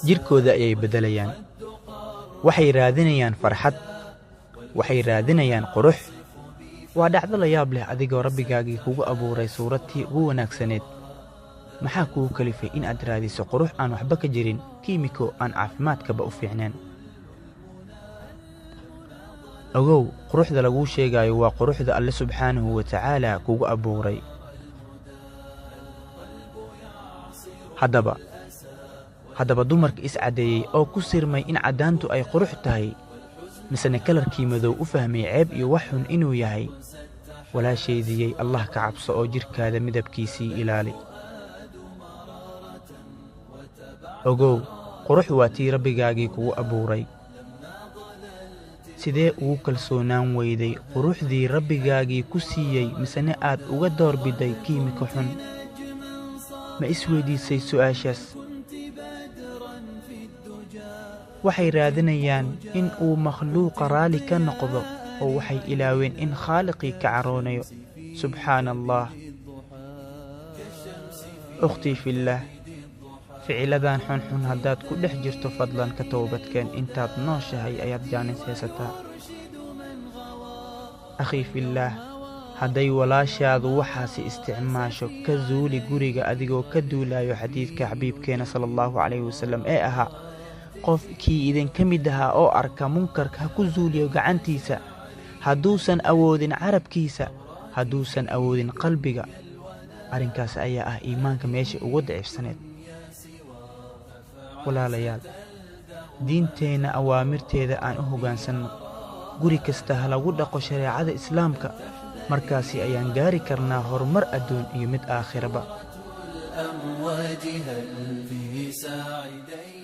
Jirkooda ayay beddelayaan. Waxay raadinayaan farxad, waxay raadinayaan qurux. Waa dhacdo la yaab leh, adigoo Rabbigaagii kugu abuuray suuradtii ugu wanaagsaneed, maxaa kugu kalifay in aad raadiso qurux aan waxba ka jirin, kiimiko aan caafimaadkaba u fiicneen? Ogow, quruxda laguu sheegayo waa quruxda Alle subxaanahu wa tacaala kugu abuuray. Haddaba dumarka iscaddeeyey oo ku sirmay in caddaantu ay qurux tahay, misena kalarkii madow u fahmay ceeb iyo wax xun inuu yahay, walaashaydiyey, Allah ka cabso oo jidhkaada midabkiisii ilaali. Ogow, qurux waa tii Rabbigaagii kugu abuuray. Sidee ugu kalsoonaan weyday quruxdii Rabbigaagii ku siiyey, misena aad uga doorbiday kiimiko xun? Ma isweydiisay su'aashaas? Waxay raadinayaan in uu makhluuqa raalli ka noqdo, oo waxay ilaaween in Khaaliqii ka caroonayo. Subxaana Allah. Ukhtii fillaah, ficiladan xunxun haddaad ku dhex jirto, fadlan ka toobadkeen. Intaad nooshahay ayaad jaanis haysataa. Akhii fillaah, hadday walaashaadu waxaasi isticmaasho, ka zuuli guriga, adigoo ka duulayo xadiidka xabiibkeena sala Allahu calayhi wasalam ee ahaa: "Qofkii idinka mid ahaa oo arka munkarka, ha ku zuuliyo gacantiisa, hadduusan awoodin carabkiisa, hadduusan awoodin qalbiga." Arrinkaas ayaa ah iimaanka meesha ugu daciifsaneed. Walaalayaal, diinteenna awaamirteeda aan u hoggaansanno. Guri kasta ha lagu dhaqo shareecada Islaamka. Markaasi ayaan gaari karnaa horumar adduun iyo mid aakhiraba. الأمواج هل في ساعدي